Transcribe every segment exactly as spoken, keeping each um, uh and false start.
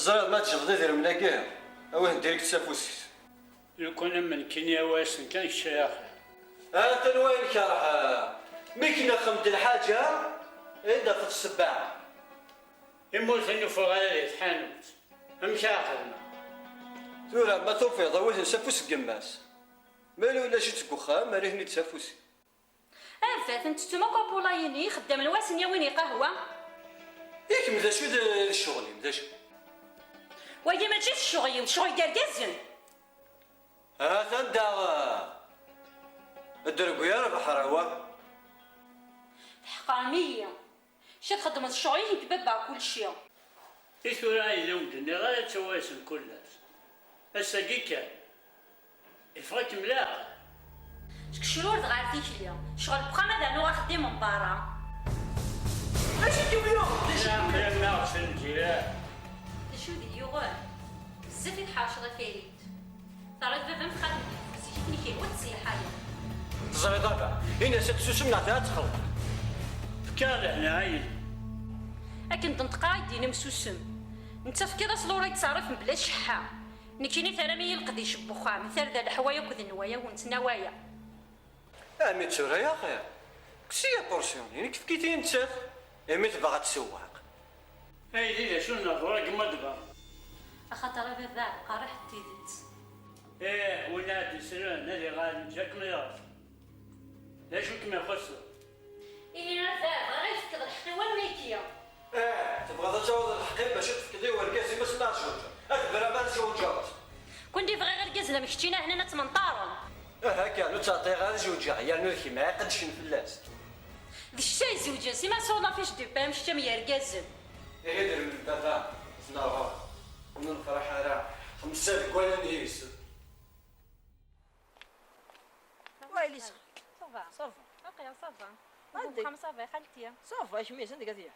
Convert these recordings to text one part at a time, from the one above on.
Ẓriɣ ma tjebdeḍ idrimen-agi, awi-ten direct s afus-ik. Lukan am nekkini awi-asen kan kečč ay axir. Atan wayen kerheɣ. Mi k-nexdem-d lḥaǧa, i d-tafeḍ ssebba. Imi ur ten-ufiɣ ara di tḥanut, amek ara xedmeɣ? Tura ma tufiḍ, awi-ten s afus n yemma-s. Ma yella ulac-itt deg uxxam, err-iten-id s afus-ik. A baba, ten-tettum akk apulayen-nni ixeddamen wa sen-yawin i qahwa? I kemm d acu d, d ccɣel-im, d acu? Wagi mačči d ccɣel-iw, d ccɣel n yergazen. Atan daɣ, eh, dderbuya rrbeḥ rawa. Tḥeqrem-iyi. Ca txeddmeḍ ccɣel-ik, nekk baba kulci. I tura yella ur m-d-nniɣ ara ttawi-asen kul ass. Ass-agi kan. Iffeɣ-ikem leɛqel. Seg tecrurt ɣer tikli, ccɣel n uxxam ad rnuɣ axeddim n berra. D acu i kem-yuɣen? D acu i kem-yuɣen? Leɛqel-nneɣ d lǧiran. D acu i d-yuɣen? Bezzaf i tḥerceḍ a Farid. Terriḍ baba-m xatem, zik-nni kihwa tselḥayeḍ. Teẓriḍ a baba, in-as ad tessusem neɣ ad txelḍ. Fkiɣ leɛnaya-inem. Akken d-neṭqeɣ i d-yenna susem. Netta tefkiḍ-as lura yettṣerrif mebla cceḥḥa. Nekkini terram-iyi leqdic n wexxam, tarda leḥwal akked nnwayawen ttnawaya. Ɛemmi tura ya xir, kkes-iyi apursyun-nni, nekk efk-it i nettat, imi tebɣa ad tsewweq. Aydi d acu nehḍur a gma dɣa? Axaṭer a baba, qerriḥ d tidet. Ih, win ara d-islen ad iɣal neǧǧa-kem iɣef. D acu i kem-ixuṣṣen? Ihi a baba, bɣiɣ ad yi-tefkeḍ lḥeqq-iw am wigi. Eh, tebɣiḍ ad tawiḍ lḥeqq-im bac ad t-tefkeḍ i urgaz-im asmi ad tzewǧeḍ? Ad tebram ad tzewǧeḍ. Kundi bɣiɣ irgazen am keččini ahnan ad ttmenṭaren. Ah, akka, ur ttɛeṭṭiɣ ara ad zewǧeɣ, yernu d kemm ara iqeddcen fell-as. D kečč ay izewǧen, si ma sɛuḍ la fiche de paie am kečč am yergazen. Ihi d lmend baba, tnerɣa, ur nefṛiḥ ara, xemsa deg wallen-is. Waɛli. Ça va. Ça va. Aqil ça va. Anda? Uxxam ça va, xalti. Ça va, kemm anda gadiya?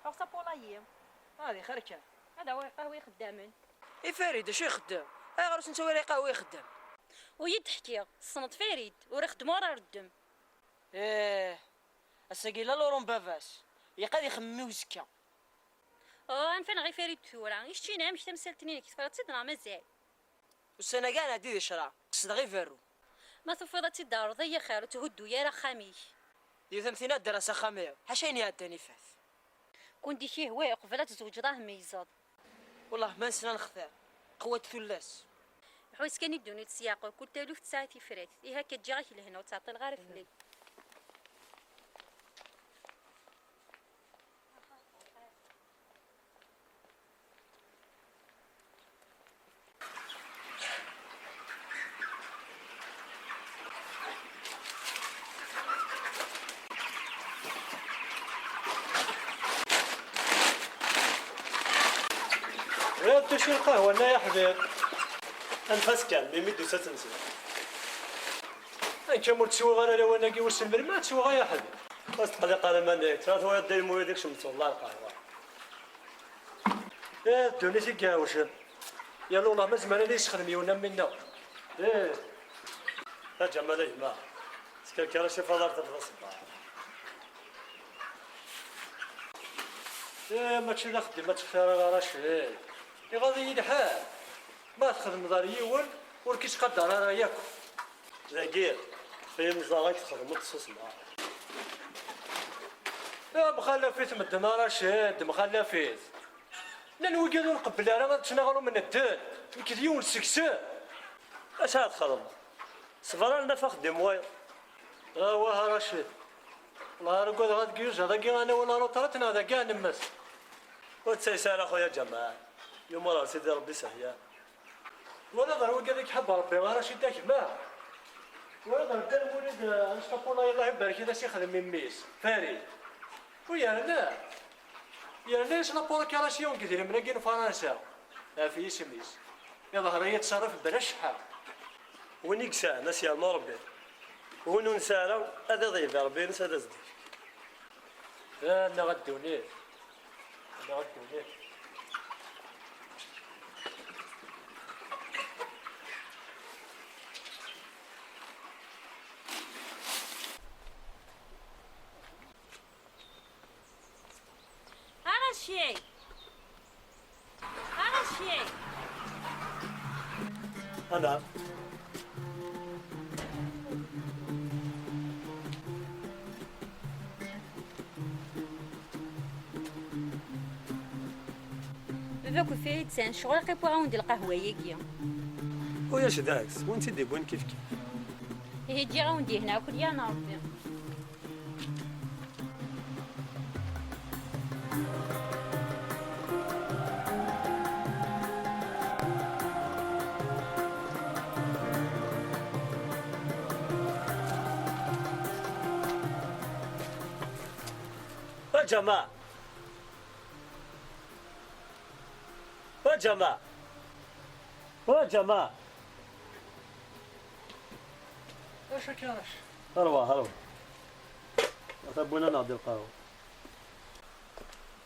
Ɣer sapulayi. Ah, di xir kan. Ad awiɣ qahwa ixeddamen. I Farid, acu ixeddem? Ayɣer ur s-nettawi ara i qahwa ixeddam? Ur yi-d-teḥkiḍ, tessneḍ Farid, ur ixeddem ara reddem. Eh, ass-agi la lurun baba-s. Ilaq ad ixemmem i uzekka. Oh, anef-aneɣ i Farid tura. I keččini, amek tamsalt-nni-inek, tefriḍ-tt-id neɣ mazal? Ussan-agi ad nɛeddi di ccreɛ, qesdeɣ i berru. Ma tufiḍ ad tt-id-terreḍ, ay axir, ur tthuddu ara axxam-ik. Yiwet am tin ad d-terr s axxam-iw, ḥaca ayen iɛeddan ifat. Kundi k-ihwa, uqbel ad tzewǧeḍ ad tmeyyzeḍ. Wellah ma nesla nextar, qwat tullas. Ḥwes kan i ddunit s Yeɛqub, kul taluft tesɛa tifrat. Ihi akka ǧǧiɣ-ak lehna, ur ttɛeṭṭileɣ ara fell-ak. Ɣiḍ tuci lqahwa-nni ay aḥbib. Anef-as kan, mimi d-tusa ad tt-neswa. Akken ma ur tt-swiɣ ara lawan-agi wissen melmi ad tt-swiɣ ay aḥbib. Ur s-teqliq ara iman-ik, tura twalaḍ Dda Lmulud ikcem-d s wellah lqahwa. Eh, ddunit i iɛewjen. Yal wellah ma zemren ad yessexdem yiwen am winna. Eh. A Ǧamal a gma, skerkar-as i Faḍal tafeḍ aṣebbar. Eh, mačči d axeddim ad textir ara Racid. Iɣaḍ-iyi lḥal. Ma txedmeḍ ar yiwen, ur k-ittqadar ara yakk. Dagi, ɣef yimẓer-ik txedmeḍ s usemɣar. Eh, mxallaf-it medden a Racid, mxallaf-it. Llan wigad ur nqebbel ara ad ččen aɣrum n medden, nekk d yiwen seg-sen. Acu ara txedmeḍ? Ṣber alma f axeddim wayeḍ. Awah a Racid. Wellah ara ugadeɣ ad yuzar dagi ad nawal aluṭrat neɣ dagi ad nemmet. Ur ttayes ara a xuya Ǧamal. Yumurar Sidi Ṛebbi sehya. Twalaḍ ar wigad i iḥab Ṛebbi a Racid a gma? Twalaḍ ar Dda Lmulud, eh, Anect-a Paul, Allah ibarek, ad as-ixdem i mmi-s, Farid. U yerna, yerna-yas la procuration deg idrimen-agi n Fransa, ɣef yisem-is. Iḍher-iyi ttṣerrif bla cceḥḥa. Win i yesɛan, ad s-yernu Ṛebbi. Win ur nesɛi ara, ad iḍeyb Ṛebbi-ines ad as-d-ifk. Ah, neɣ a ddunit. Neɣ a ddunit. Ara cci! Ara Anɛam. Baba Kufi, ur yettan ccɣel, aqqimeɣ-awen-d lqahwa-agi. Ulac deg-s, win tt-id-iwwin kif kif. Ihi ǧǧiɣ-awen-d ihna akk, yya n Ṛebbi. A Ǧamaɛ! A Ǧamaɛ! A Ǧamaɛ! Acu akka, acu? Arwa, arwa. Ata wwin-aneɣ-d lqahwa.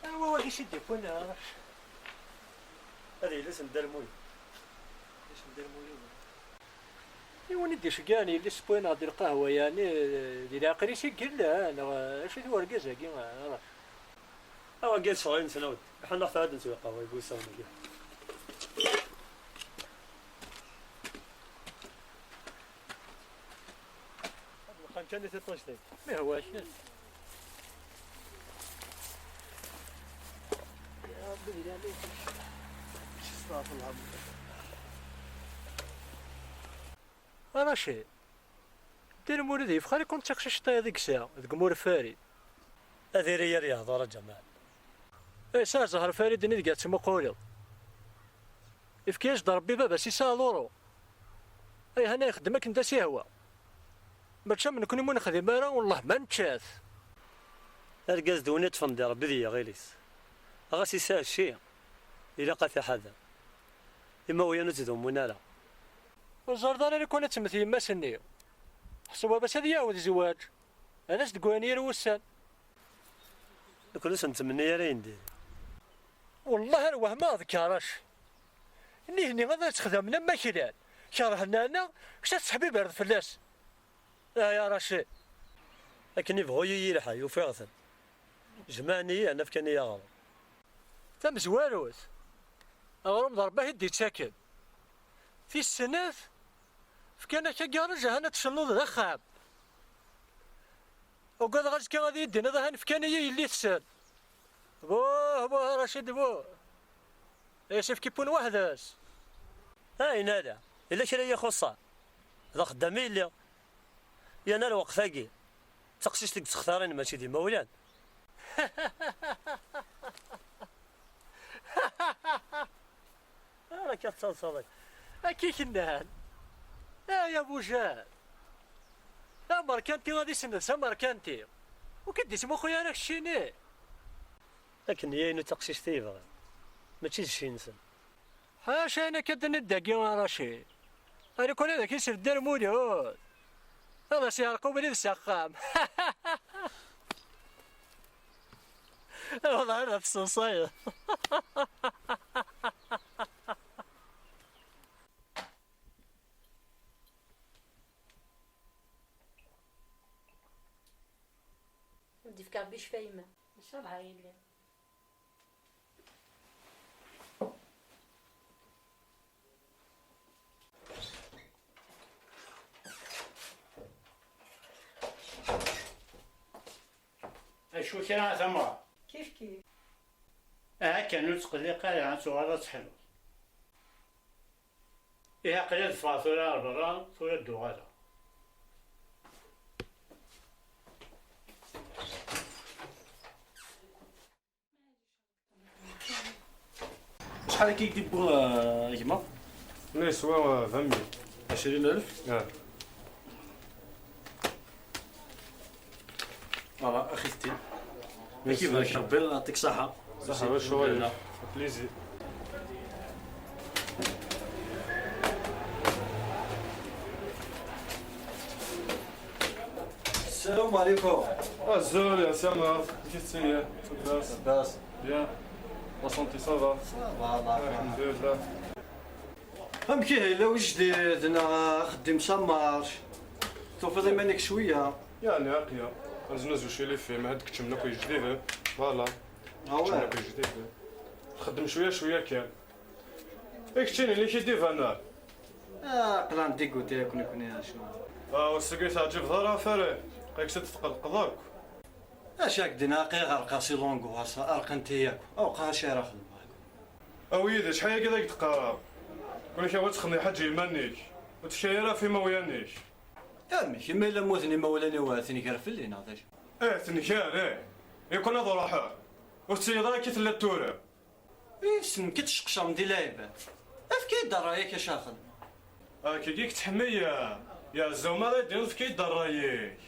Anwa wagi i d-yewwin, acu? Ad yili s Dda Lmulud. Yelli-s n Dda Lmulud. Yiwen i d-iceggɛen yelli-s n wwin-aneɣ-d lqahwa, yeɛni, di leɛqel-is i yella, neɣ acu-t urgaz-agi, acu? Awagi ad sɛuyen-ten awd. Ḥannaɣ tura ad nsew lqahwa deg usawen-agi. Ad neqqim kan i tiṭ-nnek. Ma yehwa-k. Ya Ṛebbi, di leɛnaya-k. Astaɣfirullah. A Racid, Dda Lmulud yefxer i kun d taqcict-a deg-s deg umur n Farid. Ad iri yir yehḍur a Ǧamal. Yesɛa zzher Farid-nni deg ad tmuquleḍ. Ifka-yas-d Ṛebbi baba-s yesɛa luṛu. Ayhan a ixeddem akken d as-ihwa. Mačči am nekni mu nexdim ara, wellah ma nečča-t. Argaz d win iṭṭfen di Ṛebbi di yiɣil-is. Ɣas yesɛa cci, ilaq ad t-iḥader. Imawlan ur ttdumun ara. Ur ẓerreḍ ara lukan ad temmet yemma-s-nni. Ḥṣu baba-s ad yaɛwed zzwaǧ. Ad as-d-gwayen yir wussan. Nekni ur s-nettmenni ara ayen diri. Wellah ar wehmeɣ d karac. Nitni ad ttxeddamen am waklan. Kerhen-aneɣ, kečč ad tettḥebibered fell-as. Ah ya Racid. Akken ibɣu yilḥa, ufiɣ-ten. Jemɛen-iyi yerna fkan-iyi aɣrum. Tamezwarut, aɣrum d Ṛebbi i d-ittaken. Tis snat, fkan-ak agaṛaj ahan ad tcennuḍ d axxam. Ugadeɣ azekka ad iyi-d-tiniḍ ahan fkan-iyi yelli-tsen. Buh, buh, a Racid, buh. Yessefk iwwin weḥd-s. Ayen ala, yella kra i yi-ixuṣṣen. D axeddam i lliɣ. Yerna lweqt-agi, d taqcict i yettextarin mačči d imawlan. Ara akka tettaḍsaḍ akka. Akka i k-nnan. Ay abujar. D amerkanti ad isenned s amerkanti. Ur k-id-ismuxuy ara keččini. Akken yaynu d taqcict i yebɣan. Mačči d cci-nsen. Ḥaca ayen akka d-tenniḍ dagi a Racid. Alukan ad ak-isel Dda Lmulud. Ad as-yeɛreq ubrid s axxam. Walahi ad tesseḍsayeḍ. Ad d-ifk Ṛebbi ccfa a yemma. Ncalleh a yelli. Acu kra a tamɣart? Kif kif. Aha kan ur ttqelliq ara, ad tuɣaleḍ ad teḥluḍ. Ihi aql-i ad ffɣeɣ tura ar berra, tura ad d-uɣaleɣ. Acḥal akka i k-d-iwwi, a gma? Nna yeswa, euh, vingt mille. Ɛecrin alef? Ah. Voilà, axi-t-in. Merci. Ad k-ibarek Ṛebbi, yeɛṭik ṣṣeḥḥa. Ṣṣeḥḥa, merci. Merci. Plaisir. السلام عليكم. Azul, ya Samar. Kif tella? Labas? Labas. Bien. La santé, ça va? Ça va, Allah. Alhamdulillah. Amek ihi, yella wajdid neɣ axeddim samar? Tufiḍ iman-ik cwiya? Yeɛni aql-i. Azen azul cili fi, ma had keččmen akk ijdiden. Voilà. Ah ouais. Keččmen akk ijdiden. Txeddem cwiya cwiya kan. I keččini, nek i d-ibanen? Ah, aql-aɣ dégoûté akk nekkni, acu? Ah, ur s-teɛǧibeḍ ara a Ferri. Qqek-d tqelqeḍ akk. Acu ak-d-nniɣ, aql-i ɣerqeɣ si l'angoisse, ɛerqent-iyi akk. Awqeɣ acu ara xedmeɣ akk. Awi-yi-d acḥal-agi d ak-d-qqareɣ. Ur ak-awi ad txedmeḍ lḥaǧa i yiman-ik. Ur tefka ara ɣef imawlan-ik. Amek, ma yella mmuten imawlan-iw, tenker fell-i neɣ d acu? Eh, tenker, eh. Yakan ad ruḥeɣ. Ur tettiliḍ ara akka tella tura. Issem-k ad tceqcem di lɛibad. Efk-iyi-d ṛṛay-ik acu ara xedmeɣ. Akkagi i k-tḥemmel ya, ya Zoma, ad d-nefk-iyi-d ṛṛay-ik.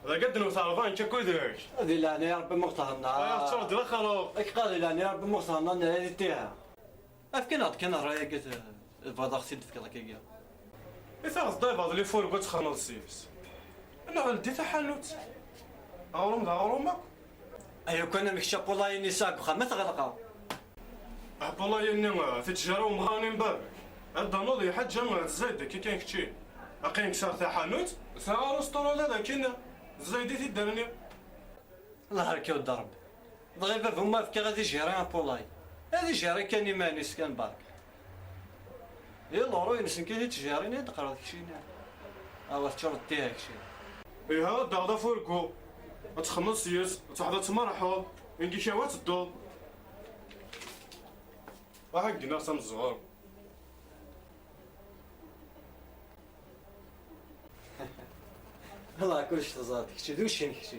Dagi ad d-newwet ṛṛba nekk akked-k. Di leɛnaya Ṛebbi ma ɣ-thennaḍ. Ay, aɣ-ttureḍ d laxaruq. Ak-qqar di leɛnaya Ṛebbi ma ɣ-thennaḍ, nerra di ttiha. Efk-aneɣ-d kan ṛṛay-agi, tebɣiḍ ad ɣ-t-id-tefkeḍ akkagi. I taɣeḍ-d aybaḍ li furgu ad txedmeḍ seg-s. Neɣ ldi taḥanut. Aɣrum d aɣrum akk. Aya kan am kečč apulayi-nni sɛiɣ deg uxxam, ma t-ɣelqeɣ. Apulayi-nni, tijjara umɣar-nni n baba-k. Ad d-tanuḍ i lḥaǧa d Zayd akka kan kečči. Aqin-k sɛiɣ taḥanut, sɛiɣ arusṭuru d akin d Zayd i t-id-rniɣ. Allah barek-aw-d Rebbi. Dɣa i baba-m ma fkiɣ ad ijiri apulayi. Ad ijiri kan iman-is kan barek. Di lɣuru-ines nekk i t-ttjirin i d-qqreḍ keččini. Awa teččureḍ tiha keččini. Iha ad d-taɣeḍ afurgu. Ad txemmeḍ seg-s, ad tṛuḥeḍ ad tmerḥeḍ. Ingi-k awa ad tedduḍ. Ruḥ ad gneɣ tameẓẓuɣ. Wala kullec teẓriḍ, kečč d uccen kečč.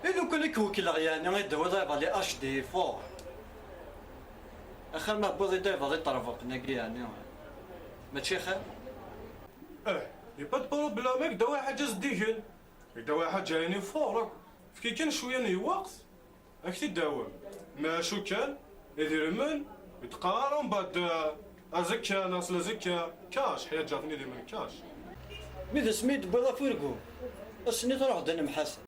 I lukan i k-wekkleɣ yeɛni i d-tawiḍ aybaḍ li H D fort. Axir ma tewwiḍ-id aybaḍ iṭerbuqen-agi yeɛni, mačči xir? Eh, y a pas de problème, ad k-d-awiɣ ḥaǧa zeddigen. Ad k-d-awiɣ ḥaǧa yeɛni fort akk. Efk-iyi kan cwiya n lweqt. Ad k-t-id-awim. Ma acu kan, idrimen, yettqarar umbeɛd, eh, azekka neɣ s lazekka, cash, ḥyaǧaten idrimen cash. Mi d asmi i d-tewwiḍ afurgu, ass-nni truḥeḍ a Nemḥasen.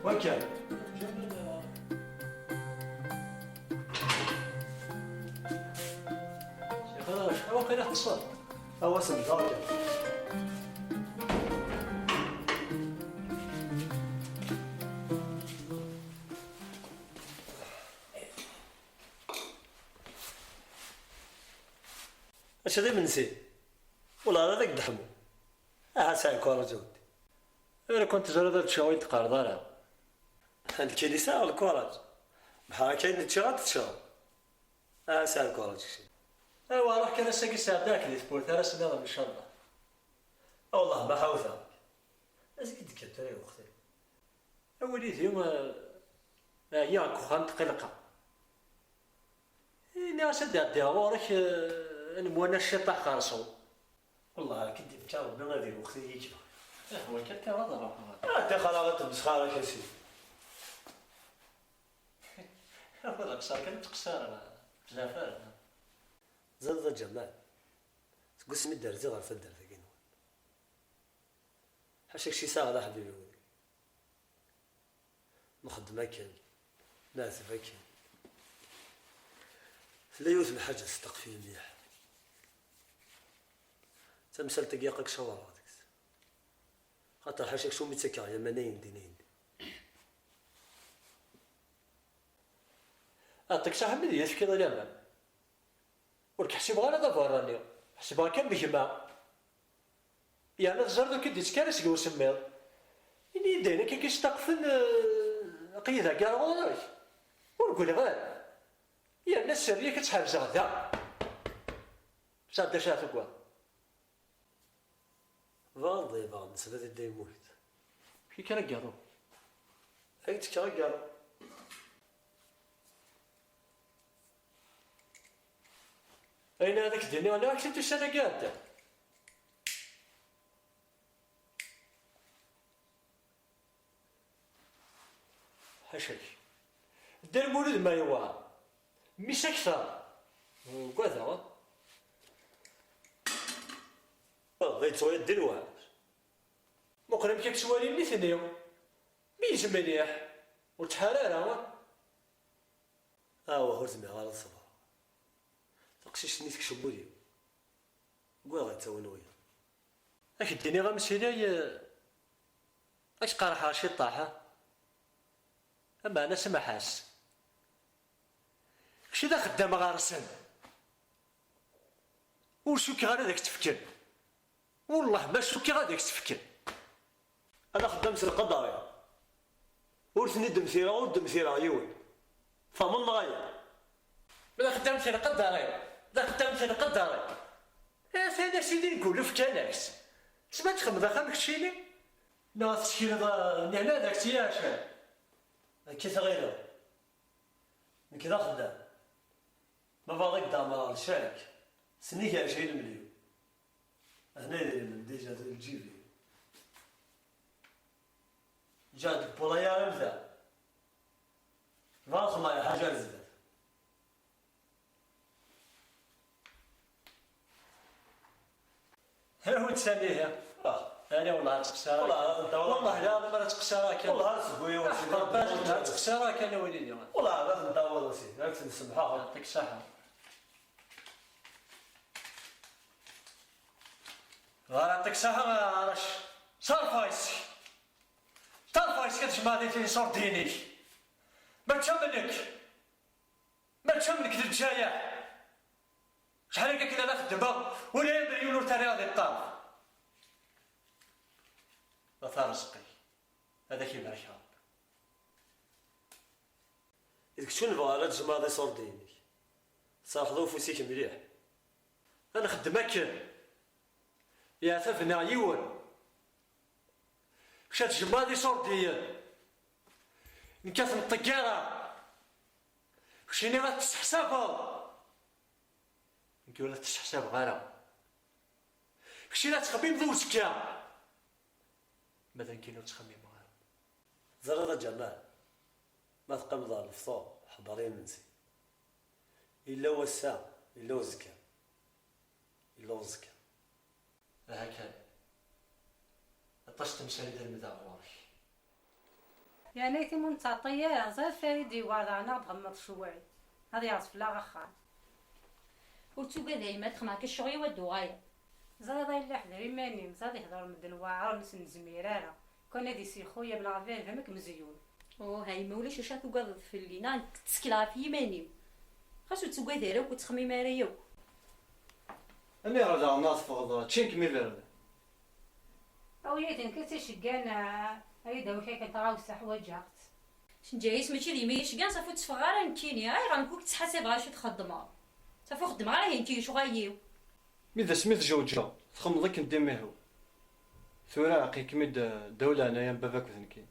Wakal. Waqila teṭṭseḍ. Awa semdeɣ kan. Acu d imensi? Wala ara d ak-d-ḥmu. Aha sɛi lkuraǧ a weddi. Ur kent-teẓriḍ ad ččeɣ ur yi-d-teqqareḍ ara. Nekkini sɛiɣ lkuraǧ. Bḥal akka i nečča ad teččeḍ. Aha sɛi lkuraǧ keččini. Awa ruḥ kan ass-agi sɛeddaɣ-k di tmurt ara s-nniḍen ncallah. Awellah ma ḥawteɣ-k. Ass-agi d-kkant ara i uxti. Awal-id-i, eh, ɛyiɣ deg uxxam tqelqeɣ. Nniɣ-as ad d-ɛeddiɣ ɣur-k, eh, ad nemwani ciṭṭaḥ xerṣum. Wellah, ad k-d-ifk Rebbi ad iwexti yik-, ah, wakal kan ad ruḥeɣ. Ah, ṭixer-aɣ ad temsxar ak a sidi. Wala qṣer kan ur ttqeṣṣir ara. Bzaf ara. Ẓriḍ a Ǧamal, seg wasmi d-rziɣ ɣer taddart-agi-nwen, ḥaca kečč i sɛiɣ d aḥbib-iw. Nxeddem akken, neɛteb akken. Tella yiwet n lḥaǧa testeqfi mliḥ. Tamsalt-agi ilaq ad k-cawreɣ deg-s. Xaṭer ḥaca kečč umi ttakeɣ laman ayen din ayen din. Aṭik s Aḥmed i yi-tefkiḍ i laman. Ur k-ḥsibeɣ ara d aberrani. Ḥesbeɣ kan d gma. Yerna teẓriḍ ur k-id-yettekki ara seg usemmiḍ. Ini-yi-d ayen akka k-isteqfen, eh, aql-i dagi ar ɣur-k. Ur gulleɣ ara. Yerna sser-ik ad tt-ḥerzeɣ da. Sɛedda acu ara tugadeḍ. Bɣan d ibɣan, nesbad i Dda Lmulud. Amek akka ara ggaruɣ? Ad k-d-fkeɣ agaru. Ayen ara k-d-iniɣ, nniɣ-ak-t-id ussan-agi iɛeddan. Ḥaca-k. Dda Lmulud ma yewɛer, mmi-s akteṛ. Ugadeɣ. Ah, la yettɣiḍ di lweɛd. Muqel amek i yettwali nitni. Meyyez mliḥ. Ur ttḥar ara. Awah, ur zmireɣ ara ad ṣebreɣ. Taqcict-nni tekcem ul-iw. Wwiɣ ad tt-awin wiyaḍ. Ad k-d-iniɣ amsilay, eh, ad k-qerḥeɣ ciṭṭaḥ, eh? Ameɛna smaḥ-as. Kečč d axeddam ɣer-sen. Ur cukkeɣ ara ad ak-tt-fken. Wellah ma cukkeɣ ad ak-tt-fken. Ad axeddam s lqadar-iw. Ur ten-id-mtireɣ, ur d-mtireɣ yiwen. Tfehmeḍ neɣ ala? Ma d axeddam s lqadar-iw, d axeddam s lqadar-iw. Atan a sidi nguluf kan-as. Tma txedmeḍ axxam keččini? Neɣ tettekleḍ, eh, nehna d ak-tt-yaɛcan? Akka tɣileḍ. Nekk d axeddam. Ma bɣiɣ ad k-d-ɛemreɣ lecrak, sennig ɛecrin melyun. Hna idrimen déjà di lǧib-iw. Ǧǧiɣ-d lpula-ya am ta. Bɣiɣ xemmeɣ lḥaǧa ar zdat. Awi-d sani ihi. Ah. Ani wellah ad teqsir. Wellah ad ntaweḍ. Wellah la, ma ad teqsir akken. Wellah ad seg wiyaw. Ah, sidi. Wellah ad teqsir akken a win-nni. Wellah ad ntaweḍ aussi. Ad k-ten-semḥeɣ. Yɛṭik ṣṣeḥḥa. Ɣer yɛṭik ṣṣeḥḥa, a Rac. Ṣerfeɣ yes-k. Ṣerfeɣ yes-k ad tjemɛeḍ iṣurdiyen-ik. Mačči am nekk. Mačči am nekk d Lezzayer. Acḥal akka kan ara xeddmeɣ, ula d yiwen ur t-rriɣ di ṭṭerf. Ma d arezq-ik, ad ak-ibarek Ṛebbi. D kečč ur nebɣi ara ad tjemɛeḍ iṣurdiyen-ik. Tserrḥeḍ ufus-ik mliḥ. Ad nxeddem akken. Yeɛtab-nneɣ yiwen. Kečč ad tjemɛeḍ iṣurdiyen. Nekk ad ten-ṭeggareɣ. Keččini ad tesseḥsabeḍ. Nekk ur la tesseḥsabeɣ ara. Keččini ad tettxemmimeḍ i uzekka. Ma d nekkini ur ttxemmimeɣ ara. Teẓriḍ a Ǧamal, ma teqqimeḍ ɣer lefṭur, ḥḍer i imensi. Yella wass-a, yella uzekka. Yella uẓekka. Aha kan. Aṭas n temsal i d-lemdeɣ ɣur-k. Yeɛni ayt-im ur nettɛeṭṭi ara, ẓriɣ Farid yewɛed-aɣ-n ad ɣ-d-tɣemmeḍ cwiṭ, ad yerẓ fell-aɣ axxam. Ur ttugad a yemma, ad xedmeɣ akka ccɣel-iw ad d-uɣaleɣ. Ẓriɣ a yella ḥder iman-im, ẓriɣ ad ihder medden weɛren, ur s-nezmir ara. Kan ad isixu yamneɣ baba-m akken mezyun. Oh, a yemma, ulac acu ara tugadeḍ fell-i, neɣ nekk ttekleɣ ɣef yiman-iw. Xas ur ttugad ara akk, ur ttxemmim ara yakk. Aniɣer daɣen ara teffɣeḍ, ččan-kem iberdan? Awi-yi-d nekk ad tt-iceggan, ah, ad yi-d-awi kra kan tɣawsa, ḥwaǧeɣ-tt. Cenǧayis mačči d yemma i yi-iceggan, ṣafi ur tteffɣeɣ ara nekkini. Ayɣer nekk ur k-ttḥasabeɣ acu txeddmeḍ? Ṣafi ur xeddmeɣ ara ayen n lecɣal-iw. Mi d asmi tjewǧeɣ, txemmeḍ akken d imihu. Tura aqi-kem-id, eh, ddaw leɛnaya n baba akked nekki.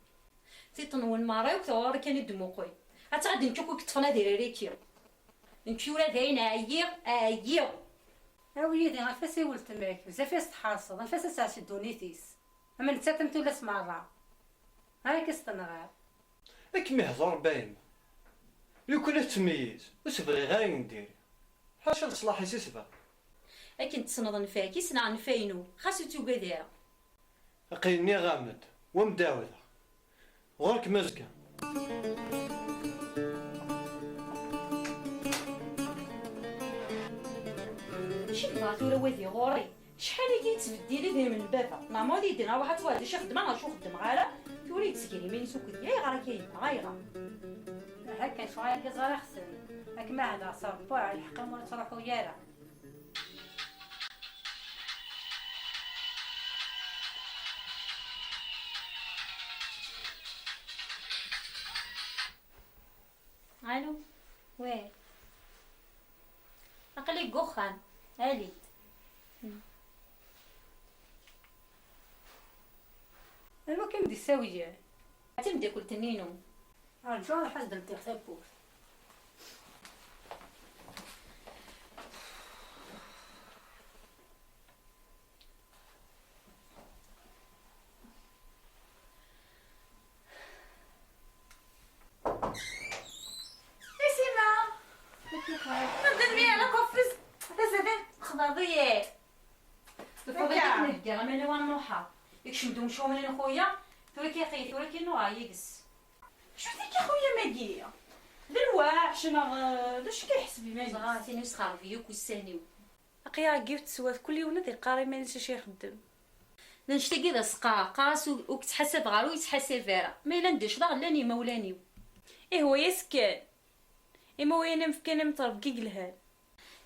Tiṭ-nwen merra akk tɣuri kan i d-muqel. Ad tɣad nekk akk i yeṭṭfen adirari-ki. Nekk tura dayen ɛyiɣ, ɛyiɣ. Awi-yi-d ɣef-as i weltma-k, bezzaf i s-tḥerṣeḍ, anef-as ad tɛac ddunit-is. Ama nettat am tullas merra. Ay, akka s-tenɣiḍ. Ad kem-ihḍer Ṛebbi a yemma. Lukan ad tmeyyez, ur s-bɣiɣ ara ayen n diri. Ḥaca leṣlaḥ-is i s-bɣiɣ. Akken tessneḍ nnfeɛ-ik, i ssneɣ nnfeɛ-inu, xas ur tugad ara. Aql-i nniɣ-am-d, wa m-d-ɛawdeɣ. Ɣur-kem azekka. Acu yebɣa tura wadi ɣur-i? Acḥal-agi yettbeddil idrimen n baba. Neɣ ma ad yi-d-inin ṛuḥ ad twaɛdeḍ acu xeddmeɣ neɣ acu xeddmeɣ ara, tura yettger iman-is akked-i. Ayɣer akka a yemma, ayɣer? Aha kan ccɣel-agi ẓriɣ-ten. Ad kem-ɛahdeɣ s Ṛebbi, lḥeqq-im ur ttruḥu ara. Alo. Oui. Aql-i deg uxxam. Ali-d. Anwa i kem-d-isawlen? D tameddakelt-nni-inu. Rǧu ad ḥazeɣ ltiɣ tawwurt. Isima! Madame Mia, la coiffure. Tufiḍ-iyi-d nehegga aman i war nruḥeɣ. Ikcem-d umcum-nni n xuya, tura kan, tura kan nuɣeɣ yid-s. Acu-t-ik a xuya-magi? D lwaḥc neɣ, eh, d acu kan iḥseb iman-is? Ẓriɣ a tin-iw sxerbi akk ussan-iw. Aql-aɣ deg yiwet teswiɛt, kul yiwen ad iqqar iman-is acu ixeddem. D annect-agi d asqar, qqar-as ur, ur k-ttḥasab ɣer ur yettḥasab ara. Ma yella d acu daɣen llan yimawlan-iw. Ihwa-yas kan. Imawlan-im fkan-am ṭṭref deg yelhan.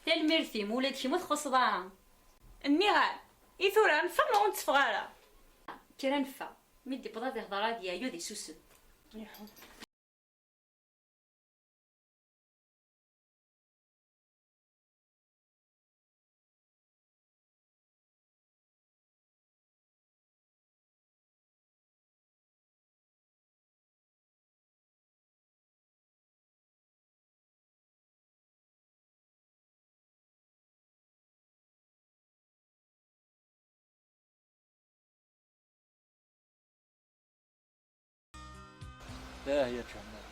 Tanemmirt-im, ula d kemm ur txuṣṣeḍ ara. Nniɣ-am, i tura neffeɣ neɣ ur netteffeɣ ara? Kker ad neffeɣ. Mi d-iwweḍ ad ihḍer ad yeɛyu ad isusem. Ah ya Ǧamal,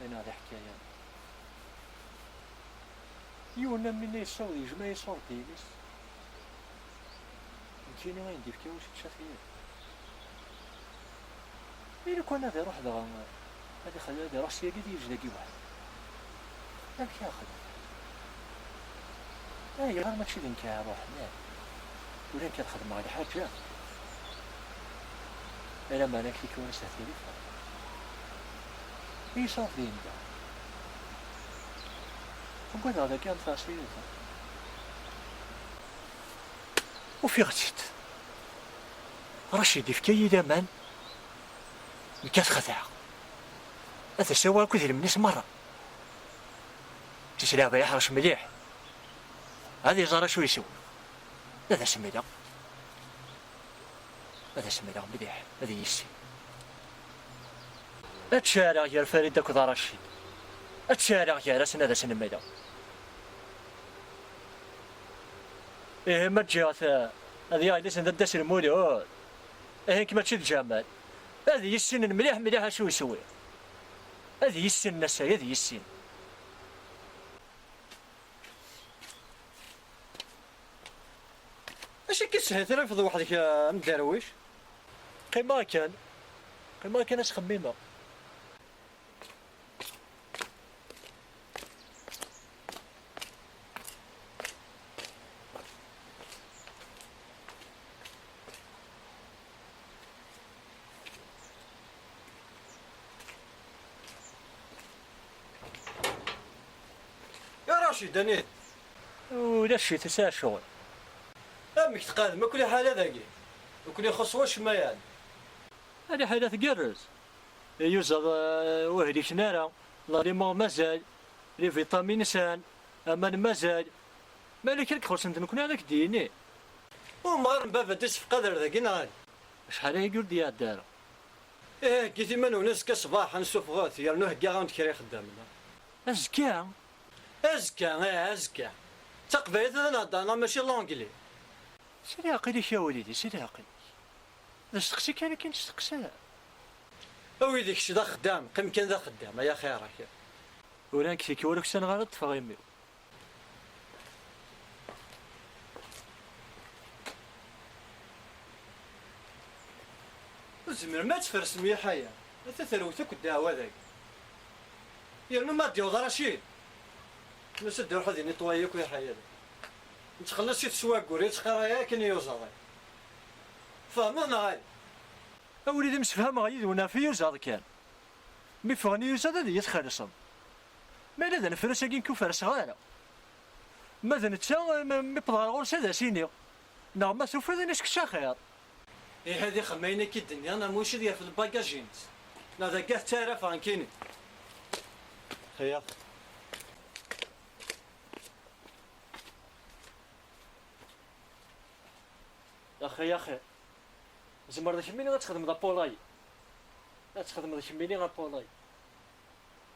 ayen d aḥkayan. Yiwen am winna yessaweḍ yejmeɛ iṣurdiyen-is. Nekkini ayen d-yefka ur s-tečča tayri. I lukan ad iruḥ dɣa, ad ixdem, ad iruḥ syagi ad yejj dagi weḥd-i. Amek ara xedmeɣ? Ayɣer mačči d nekk ara iruḥen? Ula nekk ad xedmeɣ lḥaǧa. Ala ma nekk tikwal s tirifa. I yesɛuḍ din da? Ugadeɣ dagi am tɛeṣriyin. Ufiɣ-tt-id. Racid ifka-yi laman. Nekk ad t-xedɛeɣ. Ad as-awiɣ akk idrimen-is merra. Tis leɛba yeḥrec mliḥ. Ad iẓer acu yeswa. Ad as-mleɣ. Ad as-mleɣ mliḥ. Ad iyi-yissin. Ad tt-ceɛleɣ gar Farid akked Racid. Ad tt-ceɛleɣ gar-asen ad asen-mleɣ. Ihi ma ǧǧiɣ-t, ad yaɣ yelli-s n dadda-s n Lmulud. Ihi nekk mačči d Ǧamal. Ad iyi-issinen mliḥ mliḥ acu yeswi. Ad iyi-issinen ass-a, ad iyi-issinen. Acu akka i tesɛiḍ ara tefḍeḍ weḥd-k a mderwic? Qqimeɣ kan. Qqimeɣ kan ad s-xemmimeɣ. Ya Racid, anid? Ulac-it, yesɛa ccɣel. Amek tqadem akk liḥala dagi? Ur ken-ixuṣṣ wacemma yeɛni? Liḥala tgerrez. Iyuzaḍ, eh, ur hliken ara. Lalimu mazal. Les vitamines sɛan. Aman mazal. Malak ad k-xellṣent nekkni ad ak-d-yini. Umɣar n baba d-isefqad ar dagi neɣ ala? Acḥal ayagi ur d-iɛedda ara. Ih, heggit iman-nwen, azekka ṣṣbeḥ ad nessufeɣ-it, yernu heggaɣ-awen-d kra ixeddamen. Azekka? Azekka, ih, azekka. D taqbaylit ad nehder neɣ mačči l'anglais? Si leɛqel-ik a wlidi, si leɛqel-ik. D asteqsi kan akken testeqsa. Awi-d kečč d axeddam, qqim kan d axeddam, ay axir-ak. Ur nekk tikwal ur ksaneɣ ara ad ṭṭfeɣ imi-w. Ur tzemrem ad tfersem yaḥaya. Ata terwet akk ddeɛwa dagi. Yernu ma d-yaweḍ Racid, nnas ad d-iruḥ ad initwayi akk yaḥaya dagi. Nettxelliṣ-it s waggur, yettqirray akken i uẓaḍi. Tfehmeḍ neɣ ala? A wlidi, msefhameɣ yid-wen ɣef iyuzaḍ kan. Mi ffɣen iyuzaḍ ad iyi-txellṣem. Ma yella d anefres-agi nekk ur ferseɣ ara. Ma d netta, mi, mi wwḍeɣ ɣur-s ad as-iniɣ. Neɣ ma tufiḍ ini-as kečč axir. Ihi ad ixemmem ayen akka i d-nniɣ, neɣ ma ulac ad yerfed lbagaj-ines. Neɣ d akka tettara Frankini. Xeyyax. Axi, axi. Tzemreḍ kemmini ad txedmeḍ apulay. Ad txedmeḍ kemmini apulay.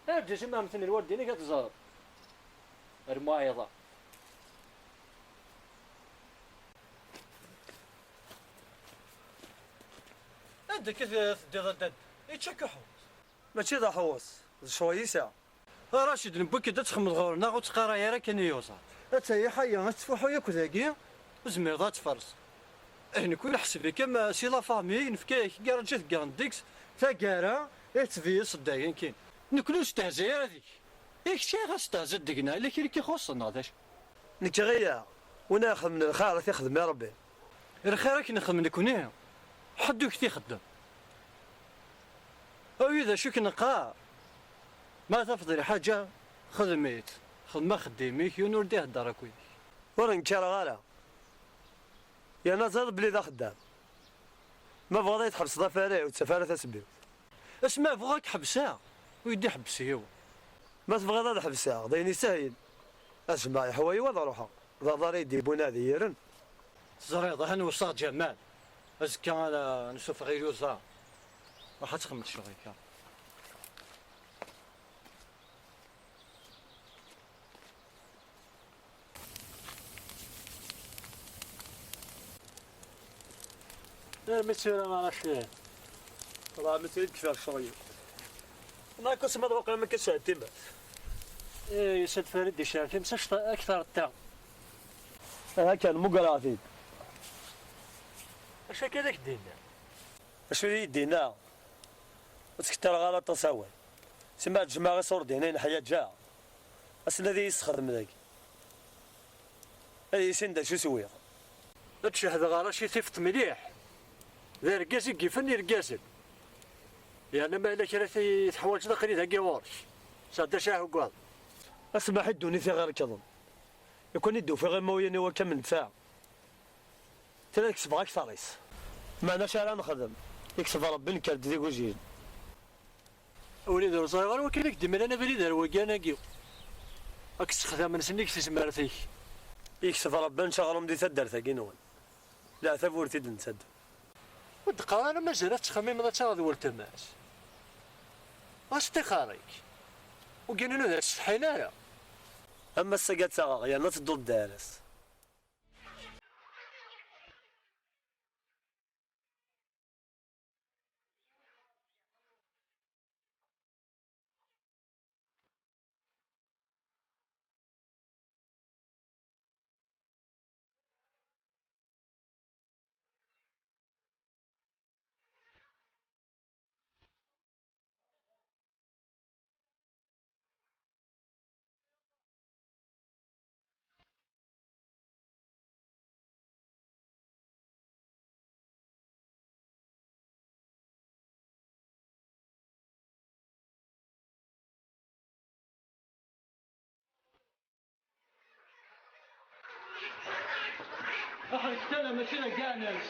Ar ǧǧet imɛemten lwaldin-ik ad teẓreḍ. Ar muɛiḍa. Anda akka teddiḍ a dad? Yečča-k uḥewwes. Mačči d aḥewwes, d ccɣel i yesɛa. A Racid, newwi-k-id ad txedmeḍ ɣur-neɣ, ur ttqaray ara akken i yuẓaḍ. Attaya ḥaya, ad tettfuḥu yakk dagi, Ur tezmireḍ ad tferseḍ. Eh, nekkni neḥseb-ik am, eh, si la famille, nefka-yak gaṛaǧ i teggareḍ deg-s, taggara i tettbeyyiseḍ dayen kan. Nekkni ur nestehzay ara deg-k. I kečč ayɣer testehziḍ deg-neɣ? Yella kra i k-ixuṣṣen neɣ d acu? Nekk ɣiya, win ara ixedmen lxir ad t-ixdem i Ṛebbi. Lxir akken nexdem nekkni, ḥedd ur k-t-ixeddem. Awi d acu i k-neqqar? Ma tafeḍ lḥaǧa, xdem-itt. Xdem axeddim-ik, yiwen ur d-ihedder akk yid-k. Ur nkareɣ ara. Yerna teẓriḍ belli d axeddam. Ma bɣiḍ ad yi-tḥebseḍ afari, ur ttaf ara tasebbiwt. Asmi bɣuɣ ad k-ḥebseɣ, ur yi-d-iḥebbes yiwen. Ma tebɣiḍ ad ḥebseɣ, d ayen isehlen. Ad jemɛeɣ leḥwayeǧ ad ruḥeɣ. D aḍar i d-yewwin ad iyi-irren. Teẓriḍ, aha nweṣṣaɣ Ǧamal. Azekka ara nsuffeɣ i yuẓa. Ruḥ ad txedmeḍ ccɣel-ik. Armi d tura a Racid. Wala armi d tura i d-kfiɣ ccɣel-iw. Naqus ma d waqila ma k-sɛeddimeɣ. Eh, yusa-d Farid icerkem s acṭa akteṛ n ta. Aha kan, mmugreɣ-t-id. Acu akka i ak-d-yenna? Acu i yi-d-yenna? Ur ttkettareɣ ara aṭas awal. Sima ad jemɛeɣ iṣurdiyen ay neḥyaǧa. Assen ad iyi-yessexdem dagi. Ad yissin d acu swiɣ. Ad d-cehdeɣ ɣer-k i tifeḍ mliḥ. D argaz i yifen irgazen. Yerna ma yella kra i teḥwaǧeḍ, aql-i dagi ɣur-k. Sɛedda caɛuggaḍ. Asmaḥ i ddunit i ɣ-irkeḍen. Lukan i d-ufiɣ imawlan-iw akka am netta. Tura ad kesbeɣ akteṛ-is. Meɛna acu ara nexdem? Yekseb Ṛebbi, nekker-d d igujilen. Wlid ur ẓriɣ ara wakken i k-d-mlan abrid ar waggan-agi. Ad k-ssexdamen s nnig tezmert-ik. Yekseb Ṛebbi, nečč aɣrum di taddart-agi-nwen. Leɛtab ur t-id-nettaddem. Ur d-qqar ara mazal ad tettxemmimeḍ ad taɣeḍ weltma-s. Ɣas ṭixer-ik. Wiggan-inu ur d-ttsetḥin ara. Am ass-agi ad tt-aɣeɣ, yerna ad tedduḍ d ar-as. Aḥerket-a mačči d aggaɛnes.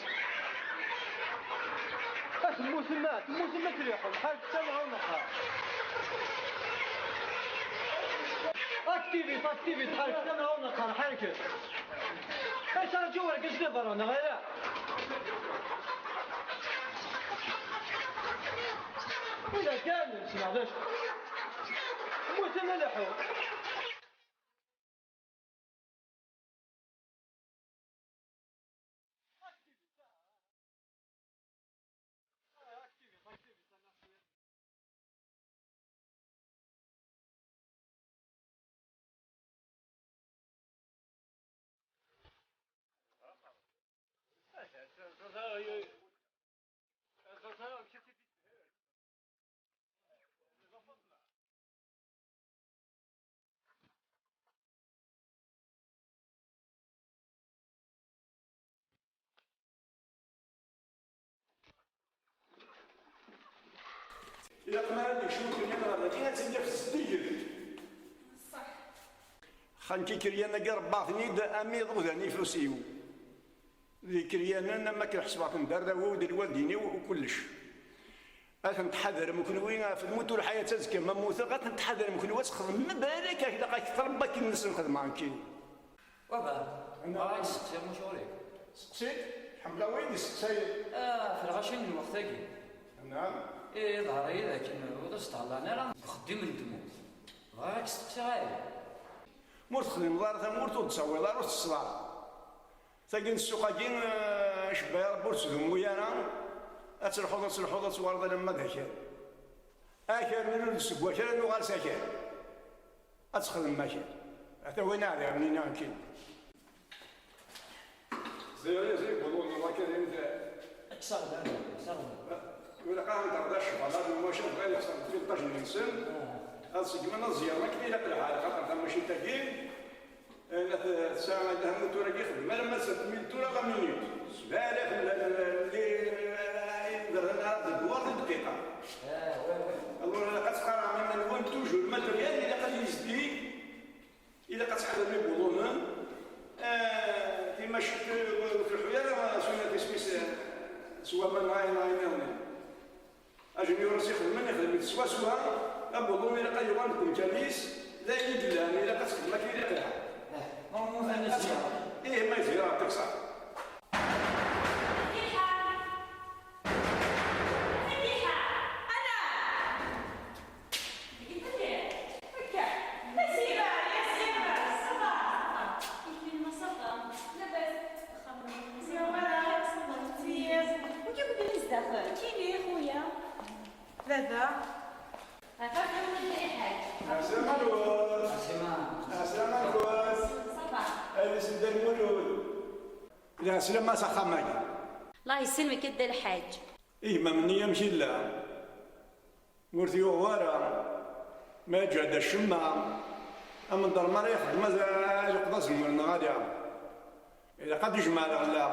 Ad temmutem, ad temmutem, ad triḥem. Ḥerket-a neɣ ad nqer. Activit, activit, ḥerket-a neɣ ad nqer, ḥerket. Ay, ttraǧu urgaz di berra, neɣ ala? Ula kan, nesmeɛdac. Mmuten a leḥḥu. Ilaq mi ara d-ikcem ukeryun ɣer dagi, ad tiliḍ zeddiget. Xan kikeryan-agi rebbaɣ-ten-id am iḍudan ifus-iw. D ikeryanen am akken ḥesbeɣ-ten d arraw-iw d lwaldin-iw u kullec. Ad ten-tḥadrem kenwi ɣef lmut u lḥayat, azekka ma mmuteɣ, ad ten-tḥadrem kenwi, ad txedmem balak ak ilaq ad k-tṛebba akken nsen xedmeɣ nekkini. Baba, bɣiɣ ad k-steqsiɣ ma ur ɣur-k. Seqsi-d, ḥemmleɣ win yesteqsayen. Ah, ɣef lɣaci n lweqt-agi. Naɛam. Ih, iḍher-iyi d akken ur as-ṭṭallan ara deg uxeddim n tmurt. Bɣiɣ ad k-steqsiɣ aya. Ma ur texdimeḍ ara tamurt, ur d-tawiḍ ara, ur tettesseḍ ara. Tagi n ssuq-agi, eh, icebba-ya Ṛebbi ur tettdumu ara. Ad telḥuḍ, ad telḥuḍ, ad tuɣaleḍ alamma d akal. Akal, mi ur nseggu akal, ad nuɣal s akal. Ad texdem akal. Ata win aɛdawen-nni nekkini. Ẓriɣ, ẓriɣ, bon, on va carrément. Kkes aɣbel, kkes aɣbel. Ur ilaq ara ad d-terreḍ acebbaḍ, ad nwac ad bɣan yexṣer deg iṭajen-nsen. Ad ṣeggmen aẓeyyeṛ akken ilaq lḥal, xaṭer tamacint-agi, eh, la t-, tesɛa lehmut tura ixeddem alamma d sept mille tura la minute. Sebɛa alaf n, n, n, n, n, n, n, n, n, n, n, Alors, ilaq ad teqqarem iman-nwen toujours, matériel, ilaq ad yezdi. Ilaq ad tḥadrem ibulunen, eh, timacint, eh, ur tleḥḥu ara, eh, s win isem-is, eh, s waman neɣ ayen, neɣ ayen nniḍen. Ajenyur-is ixedmen, ixdem-it swaswa, abulun ilaq ad yuɣal deg umkan-is, d ayen i yellan, ilaq ad txedmem akken ilaq lḥal. Eh, ma ur mutan azya. Ih, ma yezga, yeɛṭik ṣṣeḥḥa. Fatiḥa! Fatiḥa! Ana! Deg fatiḥ! Akka! Yasiba! Yasiba! Ça va! Yesima, ça va! Labas! Axxam-nni? Ça va, ça va! Wi akk-d zdaxel? Kini, xuya! Baba! Ata kan lḥaǧ. Ɛeslama-nwen! Ɛeslama! Ɛeslama-nwen! Ça va! Ay, d Sidi Lmulud! Lɛeslama s axxam-agi. Allah yesselmek a Dda Lḥaǧ. Gma-m-nni amek yella? Ur t-yuɣ wara. Ma yeǧǧa-d acemma. Amenḍer mi ara yexdem ad, ad yeqḍ azemmur-nneɣ ala. Ilaq ad yejmeɛ lɣella.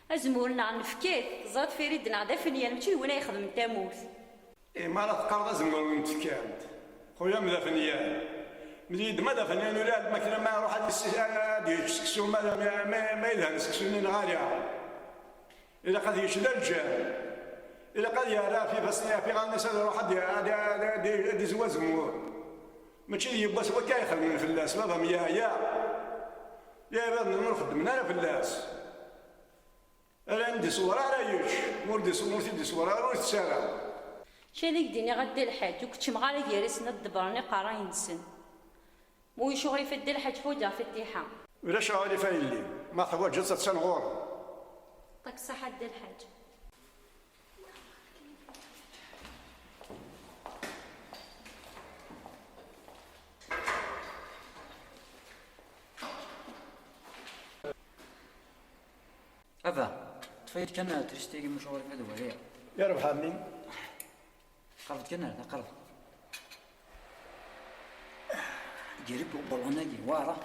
Azemmur-nneɣ nefka-t. Teẓriḍ Farid-nneɣ d afenyan, mačči d win ay ixedmen tamurt. Eh, mi ara teqqareḍ azemmur n tefkant, xuya-m d afenyan. Mi d-yeddem ad afenyan ur iɛellem akken ma iruḥ ad yessi-, ad yečč seksu, ma, ma, ma, ma yelhan seksu-nni neɣ ala. Ilaq ad yečč d aleǧǧam. Ilaq ad yerr ɣef ifassen, ɣef iɣallen-is, ad iruḥ ad y-, ad y-, ad y-, ad yezwu azemmur. Mačči d yiwwas wakka ixedmen fell-as, baba-m yeɛya. Iɛibaden ur xeddmen ara fell-as. Ala, ur d-iṣewwer ara yečč, ma ur d-iṣ-, ur t-id-iṣewwer ara, ur itess ara. Kra i k-d-iniɣ a Dda Lḥaǧ, ur k-ččmeɣ ara gar-asen ad ḍebbren iqerray-nsen. Ma ulac uɣilif a Dda Lḥaǧ, ḥwaǧeɣ Fatiḥa. Ulac aɣilif a yelli, ma teḥwaǧeḍ-tt attan ɣur-m. Ṭak ṣṣeḥḥa a Dda Lḥaǧ. Aba, ṭṭef-iyi-d kan trist-agi, maca ɣur-k ad waliɣ. Yerbeḥ a mmi. Qerb-d kan ar da, qerb. Gar-i ubulun-agi, wara.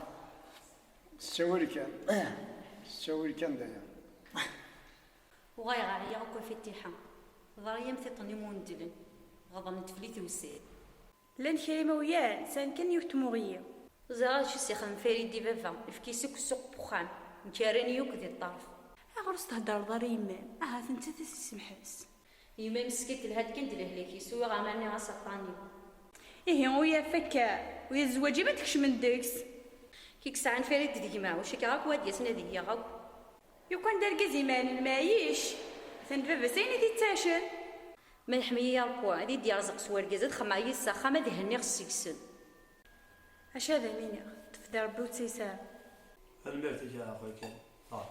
S ttawil kan. Ah. S ttawil kan daya. Uɣaleɣ ɛyiɣ akk a Fatiḥa. Ḍer-iyi-am tiṭ-nni mundlen. Ɣeḍnent fell-i tewser. Llan kra imawlan, sɛan kan yiwet tmuɣli. Ẓriɣ d acu i s-ixdem Farid i baba, ifka-as akk ssuq n wexxam, nekk rran-iyi akk di ṭṭerf. Ayɣer ur s-theddreḍ ara i yemma-m? Ahat nettat ad s-isemḥes. Yemma-m meskint telha-d kan d lehlak-is, uyaɣ ɛmar nniɣ-as aṭṭan-iw. Ihi ur yaf akka, ur yezwaǧ i ma tkecmen deg-s. Kik sɛan Farid d gma, ur cikkeɣ akk ad d-yasen ad iyi-yaɣ akk. Yukan d argaz iman lmaɛyic, atan d baba-s ayen i t-ittacen. Ma yeḥmi-yi Ṛebbi, ad yi-d-yerẓeq s wergaz, ad xemmeɣ yis-s axxam, ad henniɣ seg-sen. Acu ad am-iniɣ, ṭṭef di Ṛebbi ur ttayes ara. Tanemmirt-ik a axay kan. Ah.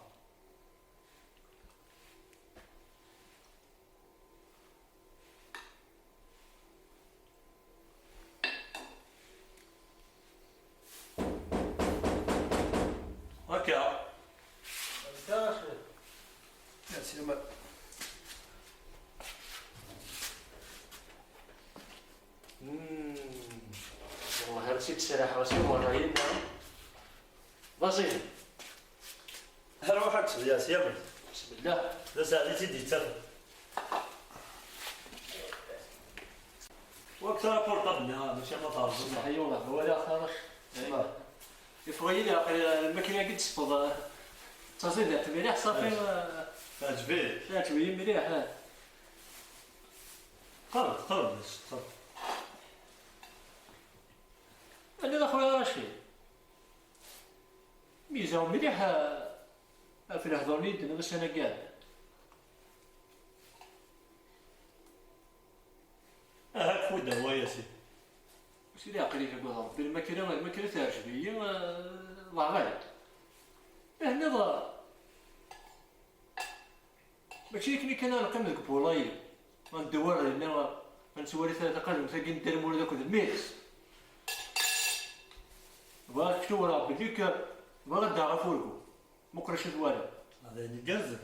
Akka. Akka, a Sidi. Merci, ma. Hmm. Wallah, ar tt-id-sraḥeɣ, si merra yella. Basidi. Arwaḥ ad tebdiḍ s yamen. Bismillah. D asaɛd i tt-id-yettafen. Wakk tura portable-nni, ah, mačči ma terẓem. Ṣṣeḥ, yewweḍ, walaɣ xarac. Ṣṣeḥ. Yeffeɣ-iyi leɛqel, lmakina-agi d-tesfeḍ, ah, d taẓidant mliḥ, ṣafi, ah. Teɛǧeb-iyi. Teɛǧeb-iyi mliḥ, ah. Qerreb, qerreb, qerreb. Anida a xuya Racid? Meyyzeɣ mliḥ, ah, ɣef lehdur-nni i d-tenniḍ ussan-agi iɛeddan. Aha, kfu-d awal, a sidi. A sidi, aql-i deg uḍar. Lmakra, lmakra teɛǧeb-iyi, eh, ḍeɛɣal. Ih, nniḍ, mačči akken kan ad neqqim deg Bulayi, ad neddu ar dinna, ad nettwali ta-, taqadumt-agi n Dda Lmulud akked mmi-s. Bɣiɣ ad k-ssawleɣ belli k-, bɣiɣ ad d-aɣeɣ afurgu. Muqel acu twala. Ngerrez.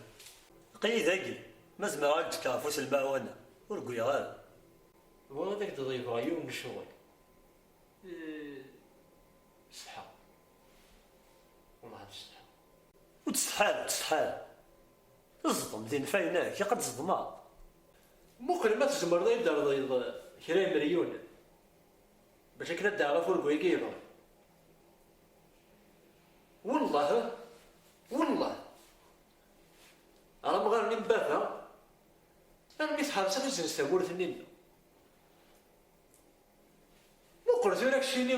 Aql-iyi dagi. Ma zemreɣ ad d-fkeɣ afus n lemɛawna, ur gwiɣ ara. Bɣiɣ ad ak-d-ḍeybeɣ yiwen n ccɣel. Eh, ṣṣeḥḥa. Wellah ad ṣṣeḥḥa. Ur ttsetḥa ara, ur ttsetḥa ara. Ẓḍem di nnfayna-k, ilaq ad tẓedmeḍ. Muqel ma tzemreḍ ad yi-d-terḍiḍ kra imeryunen. Bac akken ad d-aɣeɣ afurgu-agi yeḍran. Wellah, wellah. Ar amɣar-nni n baba, armi tḥerseɣ izzenz tamurt-nni-nneɣ. Muqel tura keččini,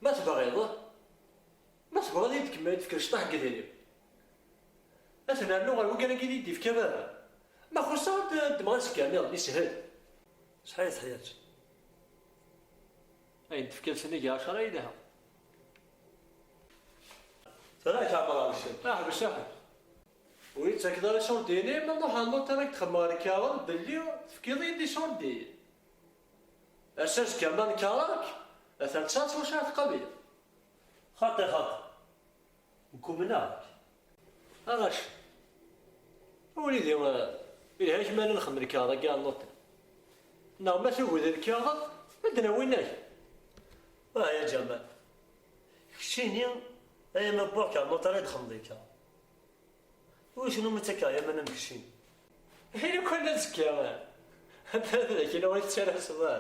ma tebɣiḍ, ma tebɣiḍ ad yi-d-kem-, ad yi-d-tefkeḍ cṭaḥ n yedrimen. Ad ten-rnuɣ ɣer wigad-agi i d-yefka baba. Ma xuṣṣeɣ ad d-ddmeɣ azekka nniḍen, yeshel. Ṣḥiḥ, ṣḥiḥ. Ayen tefkiḍ sennig ɛecra yelha. Tura ad k-ɛemmreɣ lecɣal. Aḥbes, aḥbes. Ur yi-d-tettakeḍ ara iṣurdiyen-im, ma ruḥeɣ noter ad k-d-xemmeɣ lkaɣeḍ belli tefkiḍ-iyi-d iṣurdiyen. Ass azekka ma nekreɣ-k, atan tesɛa twacɛa teqbel. Xaṭi, xaṭi. Nekk umneɣ-k. A ɣac, a wlidi, eh, ilha-k ma nexdem lkaɣeḍ-agi ɣer noter. Neɣ ma tugiḍ lkaɣeḍ, ad d-nawi-n-ak. Wah ya Ǧamal, keččini, ay ama wwiɣ-k ɣer noter ad d-xedmeḍ lkaɣeḍ. Wissen ma ttakkeɣ laman am keččini. Ini kan azekka, anta d akken ur tettalaseḍ ara.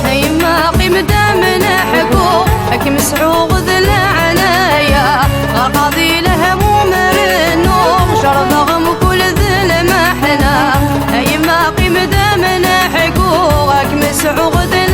A yemma, qqim-d a m-neḥku, ad kem-sɛuɣ d leɛnaya. Ɣerqeɣ di lhem u m-rennuɣ, cerbeɣ mkul d lmeḥna. A yemma, qqim-d a m-neḥku, ad kem-sɛuɣ d